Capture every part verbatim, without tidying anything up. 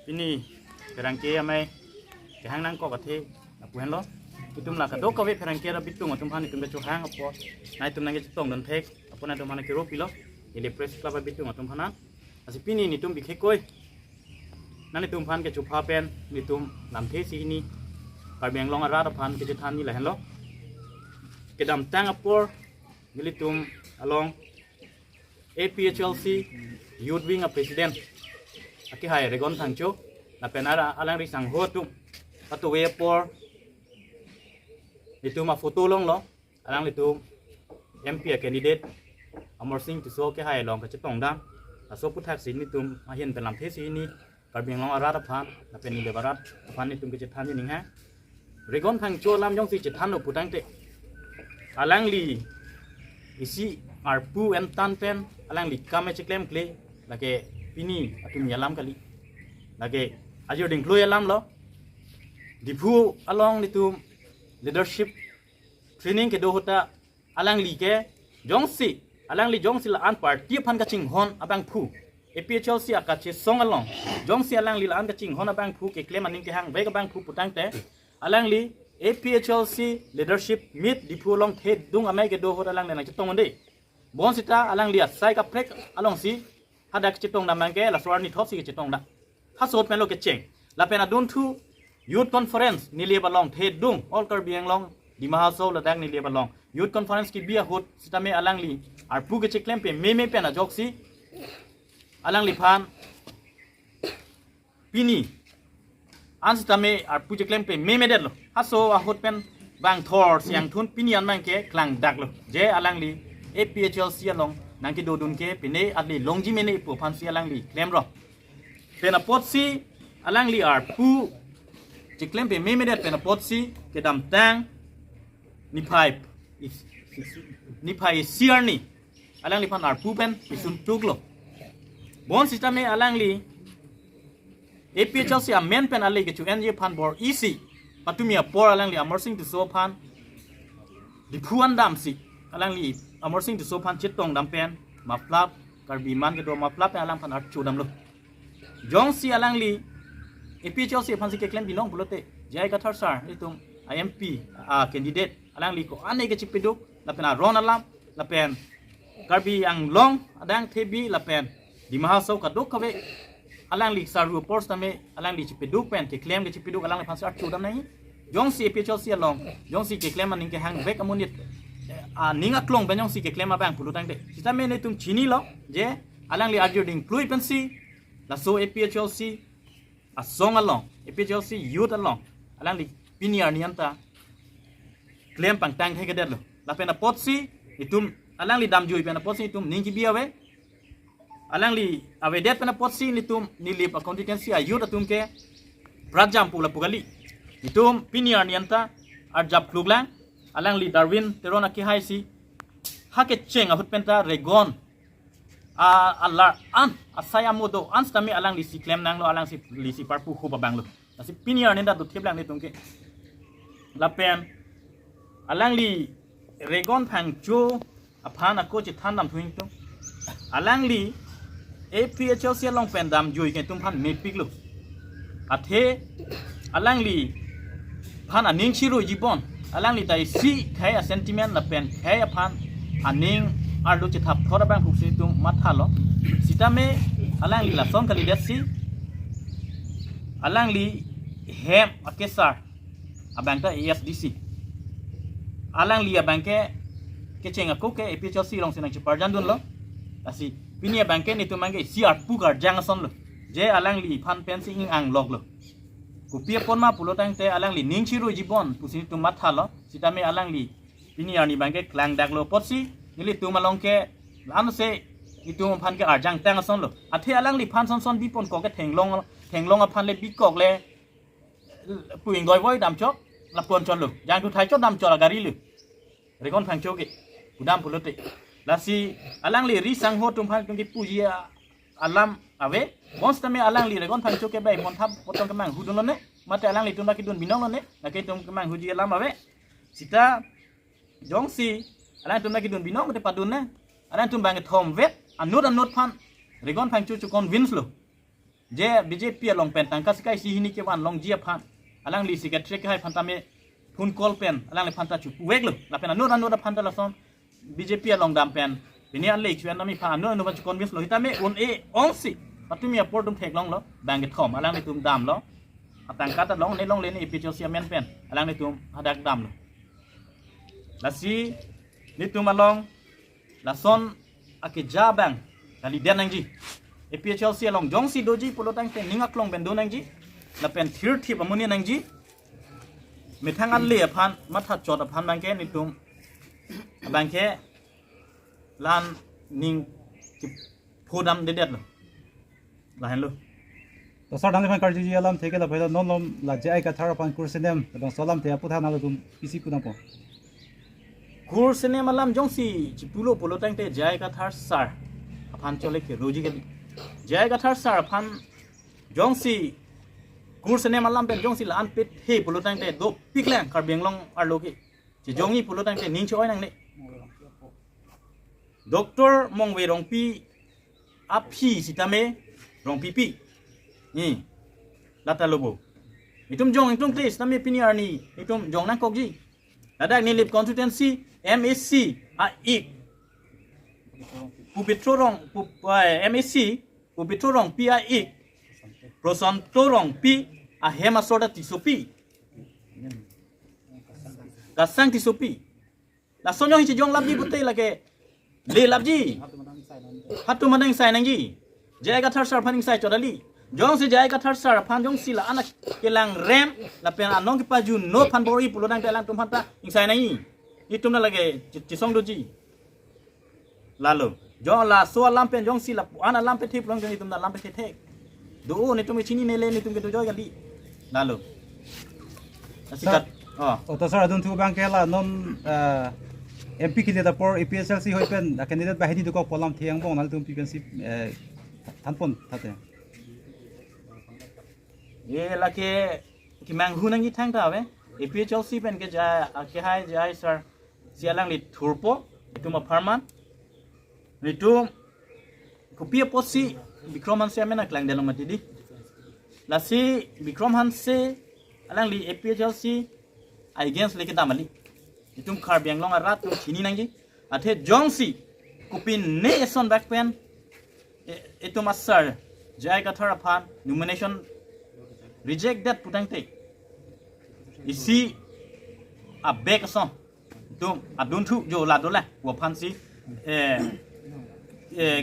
Pini pherangke amei kehang nangkok athe lapu henlo. Itum la kadokave pherangke ra bitung atum aphan itum kechohang apot, nangtum nangkechetongdun thek apot nangtum aphan kero pilo. Ili press club abitung atum aphan. Lasi pini netum bikhe koi, nanglitum aphan kechupha pen netum lamthe si hini Karbi Anglong arat aphan kechethan ni lahenlo. Kedamtang apor nelitum along A P H L C Youth Wing a President akehai Regon Phangcho lapen ara alangli sangho atum patuwe apor netum a photo longlo, alanglitum M P a candidate Amarsing Tisso akehai along kachetongdam. Laso aphuthak si netum ahin pen lamthe si hini Karbi Anglong arat aphan lapen nilip arat aphan netum kechethan ni ninghang. Regon Phangcho alam jongsi chethanlo putangte, alangli isi arpu entan pen alangli kam e cheklemkle, lake pini atum alam kali, lake ajir dingklui alamlo. Diphu along netum leadership training kedo ahut ta alangli ke jongsi, alangli jongsi la-an party aphan kachinghon abangphu, A P H L C akachesong along jongsi alangli la-an kachinghon abangphu, keklem aning kehangvek abangphu putangte, alangli A P H L C leadership meet Diphu along thedung amei kedo ahut alangli nangchetong un-e. Bonsita alangli asai kaprek alongsi hadak chetongdam abangke laso arni thotsi kechetongdam. Haso ahut penlo kecheng. Lapen adunthu Youth Conference nilip along thedung, All Karbi Anglong Dima Hasao ladak nilip along Youth Conference kebi ahut sitame alangli arpu kecheklem pameme pen ajoksi alangliphan pini an sitame arpu cheklem pamemedetlo. Haso ahut pen bang thor siang thun pini an abangke klangdaklo. Je alangli A P H L C along nangkedodun ke pine adli longji mene ipu aphansi alangli klemlo. Pen apotsi alangli arpu cheklem pamemedet pen apotsi kedamtang niphai is-, niphai isi arni alangliphan arpu pen isun tuklo. Bonsitame alangli A P H L C amen pen ale kecho-enji aphan bor-isi patumi apor alangli Amarsing Tisso aphan Diphu an damsi alangli Amarsing Tisso aphan chetongdam pen maphlap, Karbi man kedo maphlap pen alangphan archodamlo. Jongsi alangli A P H L C aphansi keklem binong pulote, J I Kathar sir, itum a M P a candidate, alangli ko-an ke chepeduk lapen aron alam lapen Karbi Anglong adang thebi lapen Dima Hasao kadokave alangli sarhu apor sitame alangli chepeduk pen keklem ke chepeduk alangliphansi archodam nangji. Jongsi A P H L C along jongsi keklem aning kehangvek amonit, eh, aning aklong pen jongsi keklem abang pulotangte, sitame netum chinilo je alangli ajir dingklui pensi laso A P H L C asong along, A P H L C youth along alangli pini arni anta klem pangtang thekthedetlo. Lapen apotsi itum alangli damjui pen apotsi itum ning kebi ave. Alangli avedet pen apotsi netum nilip a constituency a youth atum ke pratjam pu lapu kali. Itum pini arni anta arjap kluklang. Alangli Darwin Teron akehaisi ha kecheng ahut penta Regon a, alar an, asai amodo an sitame alanglisi klem nanglo, alanglisi parpu hup abanglo. Lasi pini arni anta dothip lang netum ke. Lapen alangli Regon Phangcho aphan ako chethan dam thu ingtung. Alangli A P H L C along pen damjui ke itum aphan mepiklo. Athe alangliphan aning chiruiji bon, alangli ta isi khei a sentiment lapen khei aphan aning arlo chethap thor abang huksi itum mathalo. Sitame alangli lason kalidetsi alangli hem akesar abang ta A S D C. Alangli abangke kecheng ako ke A P H L C alongsi nangcheparjandunlo. Lasi pini abangke netum abangke isi arpu karjang asonlo. Je alangliphan pensi ing-angloklo. Kopi apot ma pulotangte alangli ning chiruiji bon pusi netum mathalo. Sitame alangli pini arni abangke klangdaklo apotsi nelitum along ke la-ansi itum aphan ke arjangtang asonlo. Athe alangliphan sonson bipon kok ke thenglong, thenglong aphan le bikok le pu ingdoi voi damchok, lapu-an chotlo. Jangthu thai chot damchok agari lo. Regon Phangcho ke pudam pulote. Lasi alangli ri sangho atum aphan atum kepuji a-, alam ave. Bonsitame alangli Regon Phangcho ke bai mon thap potong kemanghudunlone. Mate alanglitum ta kedun binonglone. Lake itum kemanghuji alam ave. Sita jongsi alangtum ta kedun binong mate padunne. Alangtum bang kethom vet anut anut aphan Regon Phangcho cho convince lo. je B J P along pen tangka sika isi hini kevan longji aphan alangli secretary kehai aphan tame phone call pen alangliphan ta chupuveklo. Lapen anut anut aphan ta lason B J P along dam pen pini an le chuan nami pha anut anut aphan chu convince lo, hitame un-e ongsi patumi apor atum theklonglo, bang kethom alanglitum damlo. Atangka ta longle longle ni A P H L C amen pen alanglitum hadak damlo. Lasi nelitum along lason akeja abang kalidet nangji. A P H L C along jongsi doji pulo tangte ning aklong pen do nangji. Lapen thirthip amonit nangji. Methang ale aphan, matha chot aphan abangke nelitum abangke lan ning chiphodam dedetlo. Lahenlo. To sir, nangliphan karjuji alamthe ke lapu helo, non malom la J I Kathar aphan kursenem labangso alamthe aphuthak nangtum pisi pu nangpo. Kursenem alam jongsi chipulo pulo tangte J I Kathar sir aphan chole ke roji kali. J I Kathar sir aphan jongsi kursenem alam pen jongsi la-an pethe pulo tangte dopiklang Karbi Anglong arlo ke. Chejongji pulo tangte ning cho-oi nangne. Doctor Mongve Rongpi aphi sitame Rongpipi. Ni, lata lo bo. Itum jong itum te sitame pini arni itum jong nangkokji. Ladak Nilip constituency M A C a-ik Pupitro Rong, Pup-, eh, M A C Pupitro Rongpi a-ik Prosanto Rongpi ahem asor ta Tissopi. Kasang Tissopi. Lason jong hichi jong lapji pute lake le lapji. Hatu manang sai nangji. J I Kathar sir aphan ingsai chot kali. Jongsi J I Kathar sir aphan jongsi la-an kelang rem lapen anong kepajuno aphan bor-i pulo tangte alangtum aphan ta ingsai nangji. Itum na lake chi-, chisong doji. Lalo. Jong laso alam pen jongsi lapu-an alam pethe pulo tangte itum na alam pethe thek. Do nelitum chinine le nelitum ke dojoi kali. Lalo. Sir. Asikat. Oh. O to sir, adunthu abangke la non, eh, M P kilidet apor A P H L C ahoi pen a candidate banghini dokok pu alamthe angbong nangtum pi pensi, eh, thanpon thate. Ye lake kemanghu nangji thangta ave. A P H L C pen ke J I, akehai J I sir si alangli thurpo, itum apharman. Nelitum kopi apotsi Bikram Hanse amen aklangdetlo mati di. Lasi Bikram Hanse alangli A P H L C against le kedam kali. Itum Karbi Anglong arat atum chini nangji. Athe jongsi kopine eson bak pen, e, itum asar J I Kathar aphan nomination reject det pu tangte isi abek ason itum adunthu jo la dolang pu aphansi, eh, eh,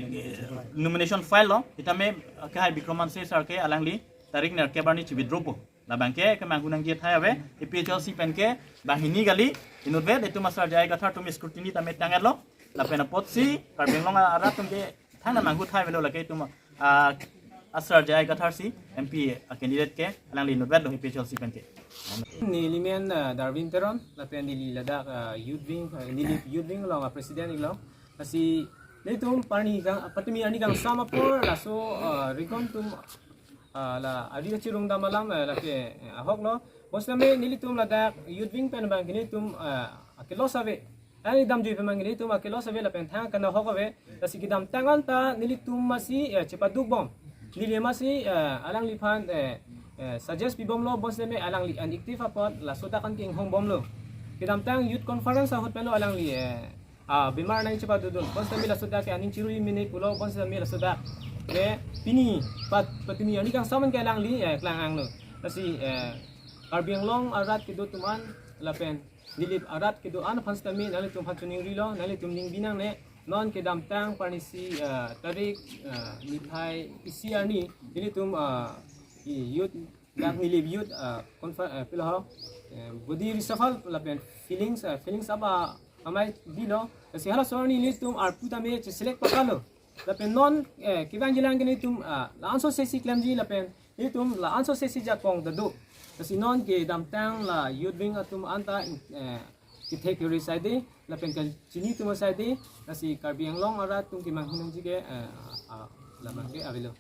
nomination file lo. Sitame akehai Bikram Hanse sir ke alangli tarik nerkep arni chi-withdraw po. Labangke kemanghu nangji athai ave. A P H L C pen ke banghini kali, inutvet itum asar J I Kathar atum scrutiny tame tang-etlo. Lapen apotsi Karbi Anglong arat atum ke thangta manghu athai avelo, lake itum, ah, asar J I Kathar si M P a candidate ke alangli inutvetlo A P H L C pen ke. Neli men, ah, Darwin Teron, lapen neli ladak, ah, youth wing, ah, neli youth wing along, ah, president iklo. Lasi nelitum parni kang, patumi arni kangsam apor laso, ah, rikom atum, ah, la ari achirung dam alam, eh, lake, eh, ahoklo. Bonsitame nelitum ladak youth wing pen abangke nelitum, ah, ake-loss ave. Ani damjui pen abangke nelitum ake-loss ave lapen thang kanahok ave. Lasi kedamtang anta nelitum masi, eh, chepaduk bom. Neli masi, eh, alangliphan, eh, eh, suggest pibomlo, bonsitame alangli inactive apot laso dak an ke inghongbomlo. Kedamtang youth conference ahut penlo alangli, eh, ah, bimar nangchepadodun. Bonsitame laso dak ke aning chirui mene pulo, bonsitame laso dak ke pini pat, patumi arni kangsam an ke alangli, eh, klang-anglo. Lasi, eh, Karbi Anglong arat kedo atum an lapen Nilip arat kedo an aphan sitame nanglitum aphan chiningrilo, nanglitum ning binangne, non kedamtang parnisi, eh, tarik, eh, niphai isi arni nelitum, eh, youth, dak Nilip youth, eh, confer-, eh, pilo ho, eh, body reshuffle lapen feelings, eh, feelings aba amei dilo. Lasi halaso arni nelitum arpu tame che-select pakalo. Lapen non, eh, kevangjilang ke nelitum, ah, la-anso sesi klemji lapen nelitum la-anso sesi jakong ta do. Lasi non kedamtang la youth wing atum anta, eh, kethek kere asai de, lapen kachini atum asai de, lasi Karbi Anglong arat atum kemanghu nangji ke, eh, ah, labangke avelo.